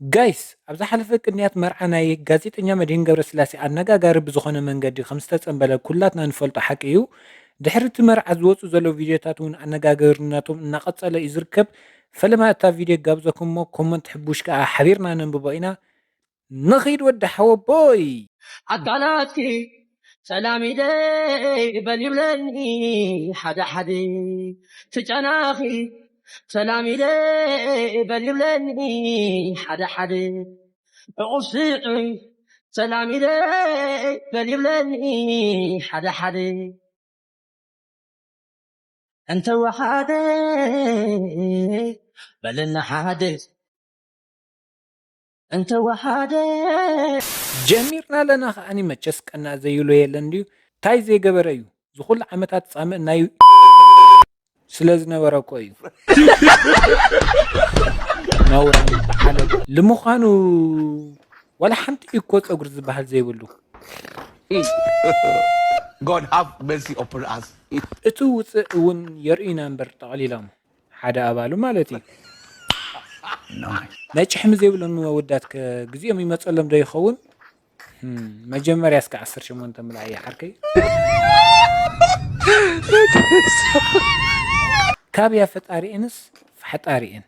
ጋይስ፣ ኣብ ዝሓለፈ ቅንያት መርዓ ናይ ጋዜጠኛ መድህን ገብረስላሴ ኣነጋጋሪ ብዝኾነ መንገዲ ከም ዝተጸንበለ ኩላትና ንፈልጦ ሓቂ እዩ። ድሕሪ እቲ መርዓ ዝወጹ ዘለዉ ቪድዮታት እውን ኣነጋጋርነቶም እናቐጸለ እዩ ዝርከብ። ፈለማ እታ ቪድዮ ጋብዘኩም እሞ ኮመንት ሕቡሽ ከኣ ሓቢርና ነንብቦ ኢና። ንኺድ ወዲ ሓወቦይ። ኣካላትኪ ሰላም ኢለ በል ይብለኒ ሓደ ሓደ። ትጨናኺ ሰላም ኢለ በል ይብለኒ ሓደ ሓደ። ዕቑብ ስዒ ሰላም ኢለ በል ይብለኒ ሓደ ሓደ። እንተወሓደ በለና ሓደ። እንተወሓደ ጀሚርና ኣለና ከኣኒ። መቸስ ቀናእ ዘይብሎ የለን ድዩ? ታይ ዘይገበረ እዩ? ዝኹሉ ዓመታት ጻምእ ናይ ስለ ዝነበረ እኮ እዩ። ነውራም ዓለብ። ንምዃኑ ዋላ ሓንቲ እዩ እኮ ጸጉሪ ዝበሃል ዘይብሉ። God have mercy upon us. እቲ ውፅእ እውን የርእዩና እምበር ጠቕሊሎም ሓደ ኣባሉ ማለት እዩ። ናይ ጭሕሚ ዘይብሎም ኣወዳት ከ ግዜኦም ይመፀሎም ዶ ይኸውን? ህም፣ መጀመርያ እስከ ዓሰርተ ሸሞንተ ምልኣየ ሓርከይ። ካብያ ፈጣሪኤንስ ፈሓጣሪኤን።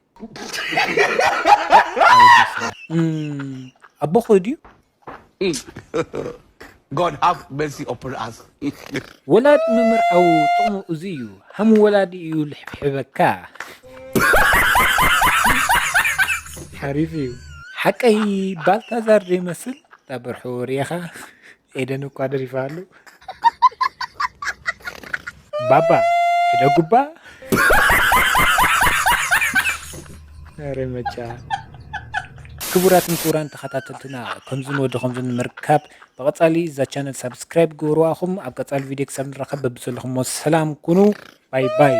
እም፣ ኣቦኹ ድዩ? God have mercy upon us. ወላዲ ምምርዓው ጥቕሙ እዚ እዩ። ሃም ወላዲ እዩ ልሕብሕበካ። ሓሪፍ እዩ። ሓቀይ ባልታዛር ዘይመስል? እታ በርሑ ርኢኻ? ኤደን እኳ ደሪፋ ኣሎ። ባባ፣ ሕደጉባ። ኧረ መቻ። ክቡራትን ክቡራን ተኸታተልትና፣ ከምዚ ንወዲ ከምዚ ንምርካብ ብቐጻሊ እዛ ቻነል ሳብስክራይብ ግበሩዋ። ኣኹም ኣብ ቀጻሊ ቪድዮ ክሳብ ንራኸብ በብዘለኹሞ ሰላም ኩኑ። ባይ ባይ።